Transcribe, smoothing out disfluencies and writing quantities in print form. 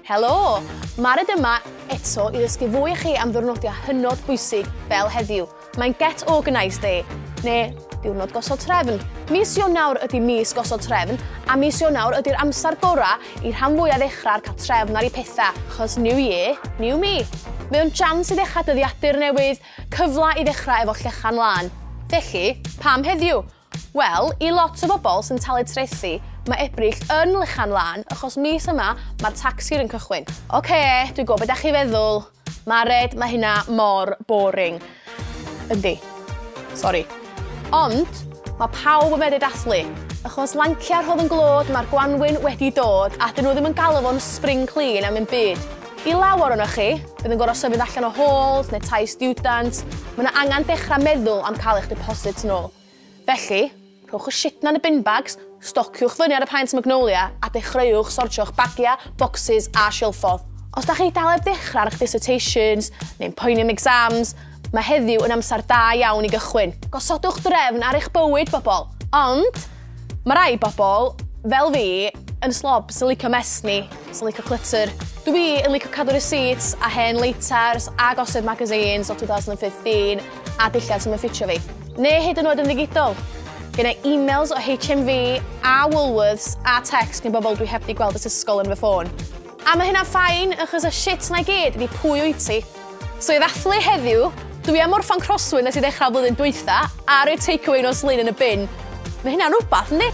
Helo! Mared yma eto i ddysgu fwy i chi am ddiwrnodiau hynod bwysig fel heddiw. Mae'n Get Organised Day, neu Diwrnod Gosod Trefn. Mis Ionawr ydy mis gosod trefn, a mis Ionawr ydy'r amser gorau i rhan fwyaf ddechrau ar cael trefn ar eu pethau, achos new year, new me. Mae o'n jans i ddechrau dyddiadur newydd, cyfle i ddechrau efo llechan lân. Felly, pam heddiw? Wel, i lot o bobl sy'n talu trethi, mae Ebrill yn lechan lân, achos mis yma mae'r tax year yn cychwyn. Oce, dwi'n gwybod beth da chi feddwl. Mared, mae hynna mor boring. Yndi. Sori. Ond, mae pawb yn medru dathlu. Achos lancia rhodd yn glod, mae'r gwanwyn wedi dod, a dyn nhw ddim yn galw fo'n spring clean am un byd. I lawer ohonoch chi, bydd yn gorfod symud allan o halls neu tai student, mae yna angen dechrau meddwl am cael eich deposits nôl. Felly, rhowch y shit na yn y bin bags, stociwch fyny ar y paent Magnolia a dechreuwch sortio'ch bagia, boxes a silffodd. Os da chi dal heb ddechrau ar eich dissertations neu'n poeni am exams, mae heddiw yn amser da iawn i gychwyn. Gosodwch drefn ar eich bywyd, bobl. Ond, mae rai bobl, fel fi, yn slob sy'n licio mess ni, sy'n licio clutter. Dwi yn licio cadw receipts a hen lighters a gossip magazines o 2015 a dillad sy'n ffitio fi. Neu hyd yn oed yn ddigidol. Gen i emails o HMV a Woolworths a text gen bobl dwi heb di gweld ers ysgol yn fy ffôn. A mae hynna'n fine, achos y shit na i gyd ydi pwy wyt ti. So i ddathlu heddiw, dwi am orffan crossword nes i ddechrau blwyddyn dwytha a rhoi takeaway nos Lun yn y bin. Mae hynna'n rhywbeth, yndi?